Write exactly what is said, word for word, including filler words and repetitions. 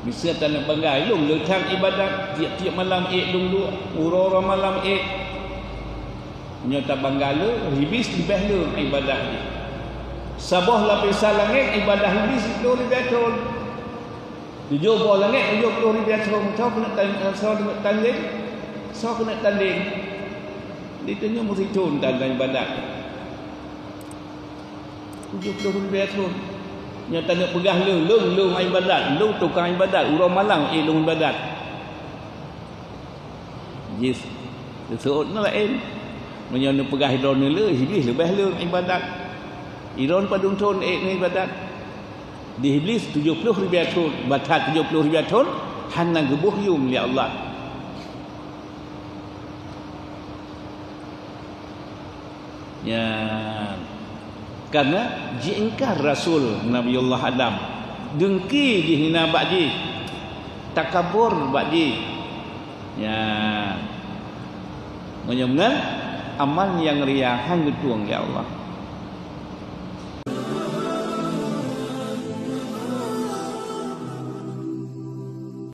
Miseue taneuk bangga, lôn le that iébadat, tieb-tieb malam ék lôn duek, uroe-uroe malam ék. Nyoe tabangga le, Iblih leubeh le iébadat jih. Saboh lapisan langét iébadat Iblih siplôh ribèe thon. Tujoh boh langét tujoh plôh ribèe thon. Soe keuneuk tan-, soe keuneuk tandéng? Soe keuneuk tandéng? Di tanyoe meusiplôh tan iébadat. Tujoh plôh ribèe thon. Nyoe taneuk peugah lôn, lôn, lôn iébadat, lôn tukang iébadat, uroe malam ék lôn iébadat. Jih, teuseuôt na laén. Meunyoe neupeugah droeneuh le, Iblih leubeh le iébadat. Droeneuh padum thon ék neuiébadat. Di Iblih tujoh plôh ribèe thon, bah that tujoh plôh ribèe thon, hana geuboh yum lé Allah. Nyan. Karena jiingkar Rasul Nabiullah Adam. Deungki jih na bak jih. Takabur bak jih. Nyan. Meunyoe meunan, amal nyang ria han geutueng lé Allah.